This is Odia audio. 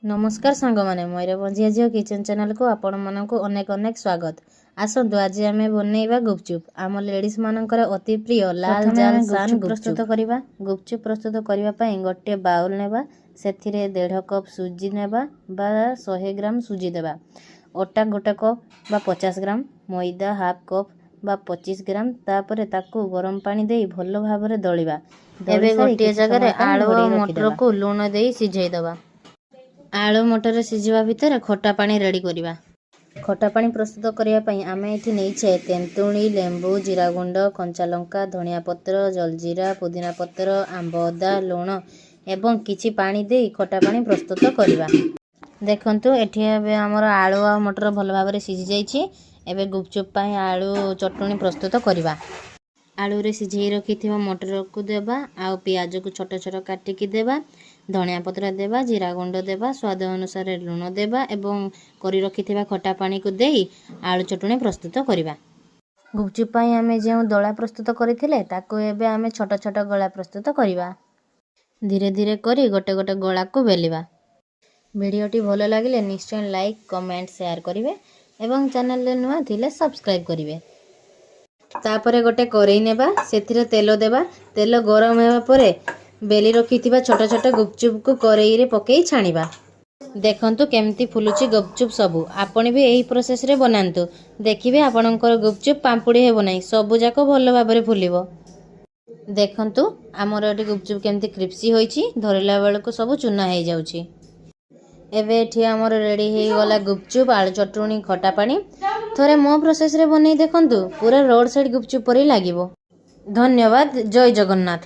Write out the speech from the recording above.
ନମସ୍କାର ସାଙ୍ଗମାନେ, ମୟୂରଭଞ୍ଜିଆ ଝିଅ କିଚେନ୍ ଚ୍ୟାନେଲକୁ ଆପଣମାନଙ୍କୁ ଅନେକ ଅନେକ ସ୍ୱାଗତ। ଆସନ୍ତୁ, ଆଜି ଆମେ ବନେଇବା ଗୁପଚୁପ୍, ଆମ ଲେଡ଼ିଜ୍ ମାନଙ୍କର ଅତି ପ୍ରିୟ ଲାଲ ପ୍ରଥମେ ଜାଲ ଆମେ ଶାନ ଗୁପଚୁପ୍ ପ୍ରସ୍ତୁତ ଗୁପଚୁପ୍। କରିବା। ଗୁପଚୁପ୍ ପ୍ରସ୍ତୁତ କରିବା ପାଇଁ ଗୋଟିଏ ବାଉଲ୍ ନେବା, ସେଥିରେ 1.5 କପ୍ ସୁଜି ନେବା ବା 100 ଗ୍ରାମ ସୁଜି ଦେବା, ଅଟା 1 କପ୍ ବା 50 ଗ୍ରାମ, ମଇଦା ହାଫ୍ କପ୍ ବା 25 ଗ୍ରାମ। ତାପରେ ତାକୁ ଗରମ ପାଣି ଦେଇ ଭଲ ଭାବରେ ଦଳିବା। ଦଳି ଏବେ ସାରି ଗୋଟିଏ କିଛି ଜାଗାରେ ସମୟ ପାଇଁ ଆଳୁ ଆଉ ଘୋଡ଼େଇ ରଖିଦେବା। ମଟରକୁ ଲୁଣ ଦେଇ ସିଝେଇ ଦେବା। ଆଳୁ ମଟର ସିଝିବା ଭିତରେ ଖଟା ପାଣି ରେଡ଼ି କରିବା। ଖଟା ପାଣି ପ୍ରସ୍ତୁତ କରିବା ପାଇଁ ଆମେ ଏଠି ନେଇଛେ ତେନ୍ତୁଳି, ଲେମ୍ବୁ, ଜିରା ଗୁଣ୍ଡ, କଞ୍ଚା ଲଙ୍କା, ଧନିଆ ପତ୍ର, ଜଲଜିରା, ପୁଦିନା ପତ୍ର, ଆମ୍ବ ଅଦା, ଲୁଣ ଏବଂ କିଛି ପାଣି ଦେଇ ଖଟା ପାଣି ପ୍ରସ୍ତୁତ କରିବା। ଦେଖନ୍ତୁ, ଏଠି ଏବେ ଆମର ଆଳୁ ଆଉ ମଟର ଭଲ ଭାବରେ ସିଝି ଯାଇଛି। ଏବେ ଗୁପଚୁପ୍ ପାଇଁ ଆଳୁ ଚଟୁଣି ପ୍ରସ୍ତୁତ କରିବା। ଆଳୁରେ ସିଝେଇ ରଖିଥିବା ମଟରକୁ ଦେବା ଆଉ ପିଆଜକୁ ଛୋଟ ଛୋଟ କାଟିକି ଦେବା, ଧନିଆ ପତ୍ର ଦେବା, ଜିରା ଗୁଣ୍ଡ ଦେବା, ସ୍ୱାଦ ଅନୁସାରେ ଲୁଣ ଦେବା ଏବଂ କରି ରଖିଥିବା ଖଟା ପାଣିକୁ ଦେଇ ଆଳୁ ଚଟୁଣି ପ୍ରସ୍ତୁତ କରିବା। ଗୁପଚୁପ୍ ପାଇଁ ଆମେ ଯେଉଁ ଦଳା ପ୍ରସ୍ତୁତ କରିଥିଲେ, ତାକୁ ଏବେ ଆମେ ଛୋଟ ଛୋଟ ଗୋଳା ପ୍ରସ୍ତୁତ କରିବା। ଧୀରେ ଧୀରେ କରି ଗୋଟେ ଗୋଟେ ଗୋଳାକୁ ବେଲିବା। ଭିଡ଼ିଓଟି ଭଲ ଲାଗିଲେ ନିଶ୍ଚୟ ଲାଇକ୍, କମେଣ୍ଟ, ସେୟାର କରିବେ ଏବଂ ଚ୍ୟାନେଲରେ ନୂଆ ଥିଲେ ସବସ୍କ୍ରାଇବ୍ କରିବେ। ତାପରେ ଗୋଟେ କରେଇ ନେବା, ସେଥିରେ ତେଲ ଦେବା। ତେଲ ଗରମ ହେବା ପରେ ବେଲି ରଖିଥିବା ଛୋଟ ଛୋଟ ଗୁପଚୁପକୁ କରେଇରେ ପକେଇ ଛାଣିବା। ଦେଖନ୍ତୁ କେମିତି ଫୁଲୁଛି ଗୁପଚୁପ୍ ସବୁ। ଆପଣ ବି ଏହି ପ୍ରୋସେସରେ ବନାନ୍ତୁ, ଦେଖିବେ ଆପଣଙ୍କର ଗୁପଚୁପ୍ ପାମ୍ପୁଡ଼ି ହେବ ନାହିଁ, ସବୁ ଯାକ ଭଲ ଭାବରେ ଫୁଲିବ। ଦେଖନ୍ତୁ, ଆମର ଏଠି ଗୁପଚୁପ୍ କେମିତି କ୍ରିସ୍ପି ହୋଇଛି, ଧରିଲା ବେଳକୁ ସବୁ ଚୁନା ହେଇଯାଉଛି। ଏବେ ଏଠି ଆମର ରେଡ଼ି ହେଇଗଲା ଗୁପଚୁପ୍, ଆଳୁ ଚଟୁଣି, ଖଟା ପାଣି। ଥରେ ମୋ ପ୍ରୋସେସରେ ବନେଇ ଦେଖନ୍ତୁ, ପୁରା ରୋଡ଼ ସାଇଡ଼୍ ଗୁପଚୁପ୍ ପରି ଲାଗିବ। ଧନ୍ୟବାଦ, ଜୟ ଜଗନ୍ନାଥ।